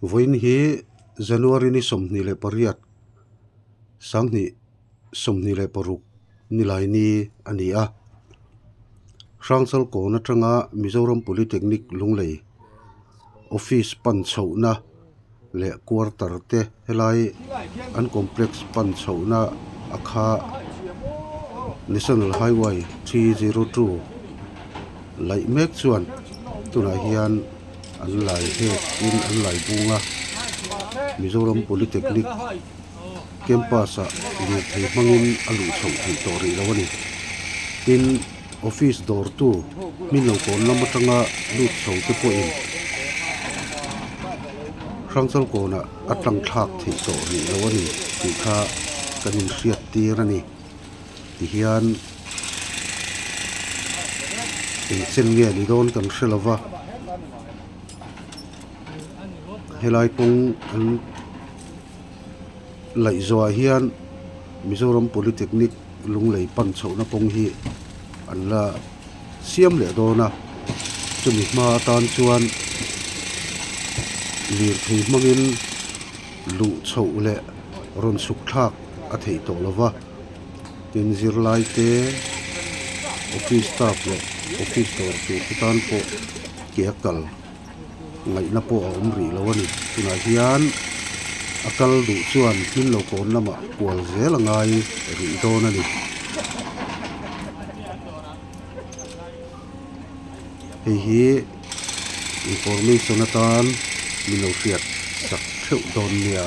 Vawiin hi January ni 28 sanghnih 26 nilaini a ni a. Hrangchal kawn atanga Mizoram Polytechnic Lunglei office pan chhohna leh quarter te helai an complex pan chhohna a kha National Highway 302 laih mek chuan tunah hian an lai hek in an lai bung a Mizoram Polytechnic campus ah lirthei hmangin a luh chhoh theih tawh rih lo a ni tin office dawr tu hmin lo kawn lam atanga lut chho te pawhin Hrangchal kawnah a tlang thlak theih tawh rih lo a ni tih kha kan inhriat tir a ni tihian engchen nge ni dawn kan hre lo va helai kawng an laih zawhah hian Mizoram Polytechnic Lunglei pan chhohna kawng hi an la siam leh dawn a chumi hma atan chuan lirthei hmangin luh chhoh leh rawn chhuk thlak a theih tawh lo va tin zirlai te office staff leh office dawr tur te tan pawh ke a kal ngaihna pawh a awm rih lo a ni tunah hian a kal duh chuan hmin lo kawn lamah kual zel a ngai rih dawn a ni. Hei hi information atan min lo hriat sak theuh dawn nia.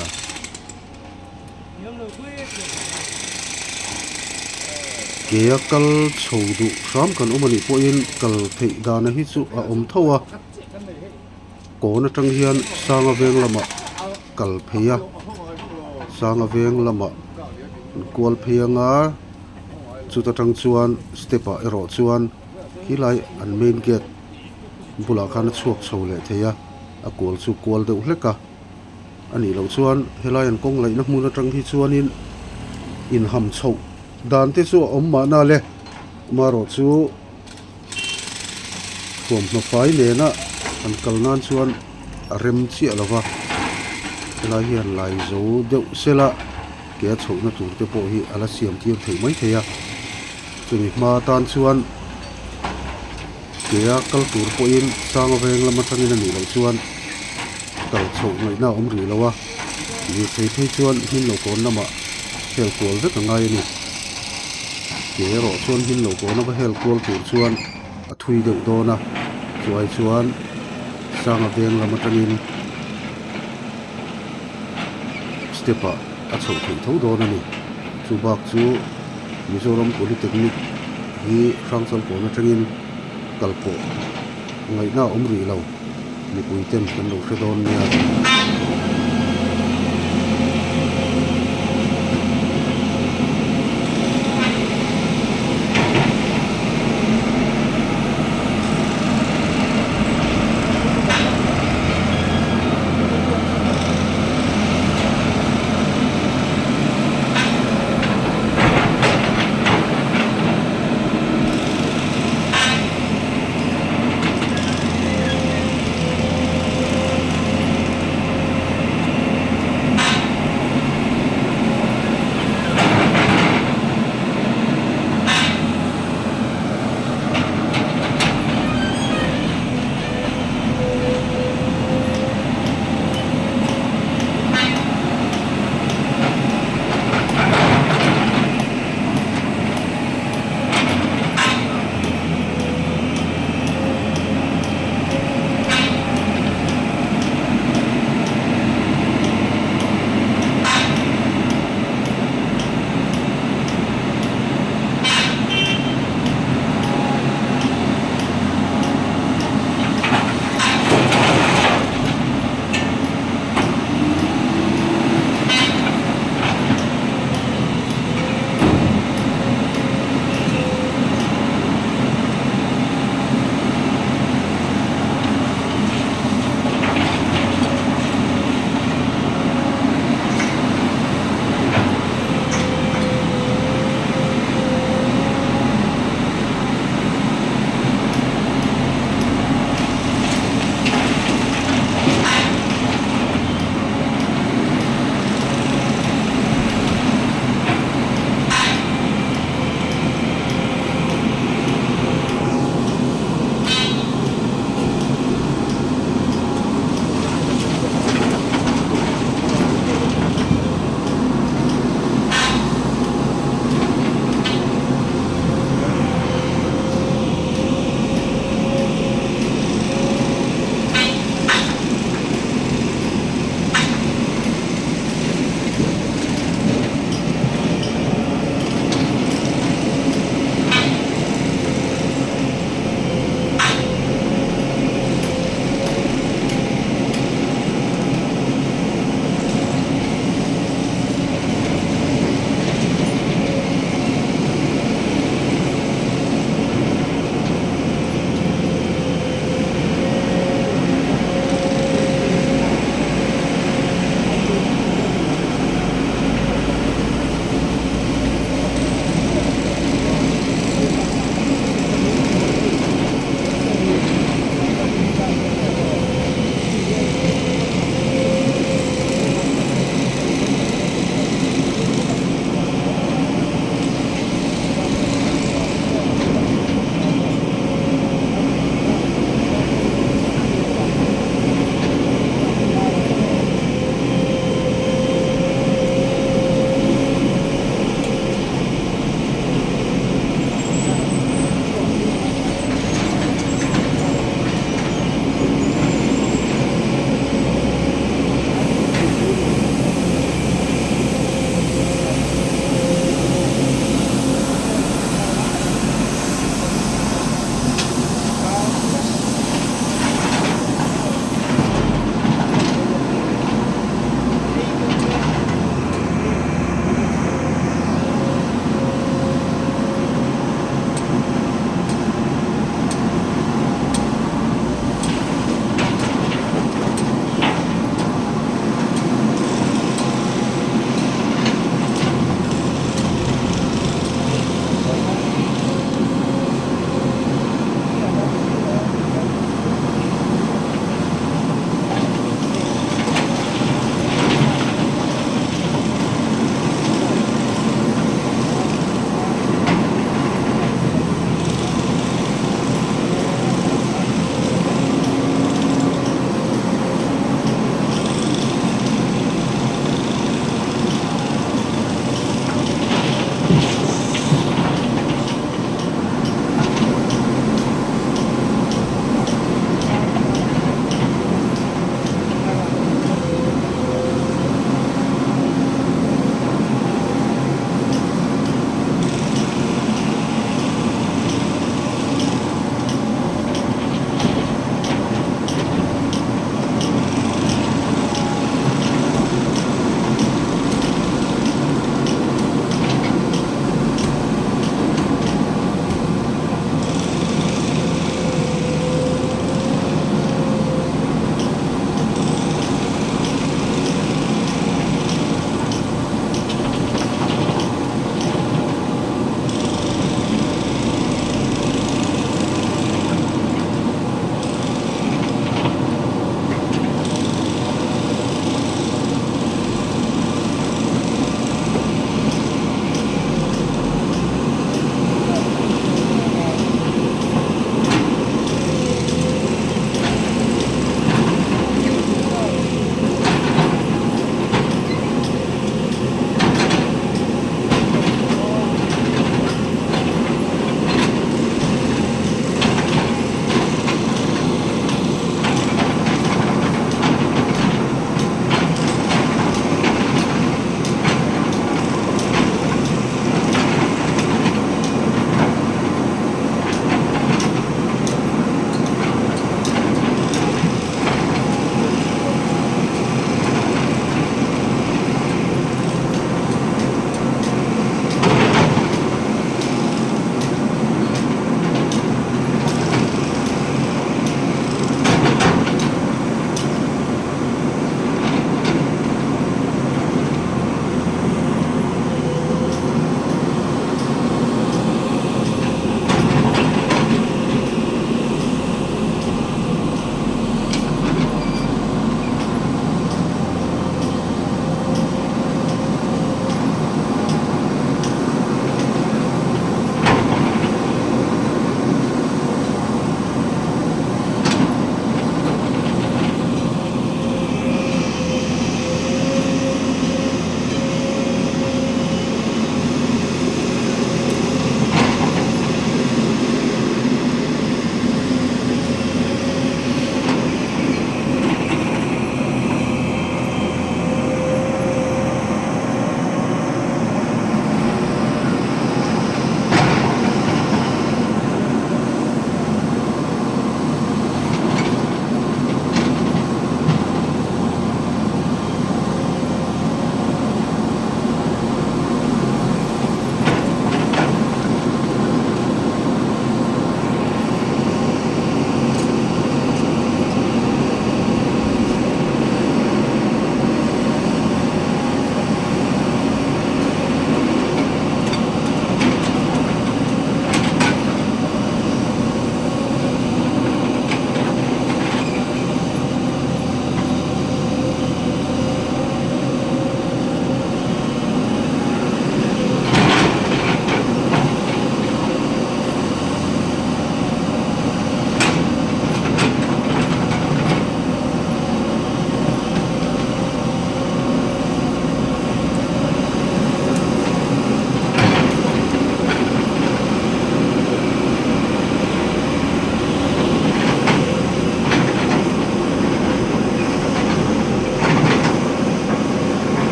Ke a kal chho duh hram kan awm a nih pawhin kal theih dana hi chu a awm tho a, kawn atang hian sanga veng lamah kal phei a, sanga veng lamah an kual phei anga chuta tang chuan step ah erawh chuan khilai an main gate bulah khan a chhuak chho leh thei a, a kual chu kual deuh hlek a. A nih loh chuan helai an kawng laihna hmun atang hi chuanin inham chhoh dan te chu a awm mahna le amaherawh chu thuamhnaw fai nena an kal nan chuan a rem chiah lo va helai hian lai zo deuh sela ke a chhohna tur te pawh hi a la siam tir theih maithei a chumi hma atan chuan Ke a kal tur pawhin sanga veng lam atangin a nih loh chuan kal chhoh ngaihna a awm rih lo a, lirthei phei chuan hmin lo kawn lamah hel kual vek a ngai a ni. Ke erawh chuan hmin lo kawn ava hel kual tur chuan a thui deuh dawn a, chuai chuan sanga veng lam atangin step ah a chhoh theih tho dawn a ni. Chu bak chu Mizoram Polytechnic hi Hrangchal kawn atangin kal pawh ngaihna a awm rih lo mipui ten kan lo hre dawn nia.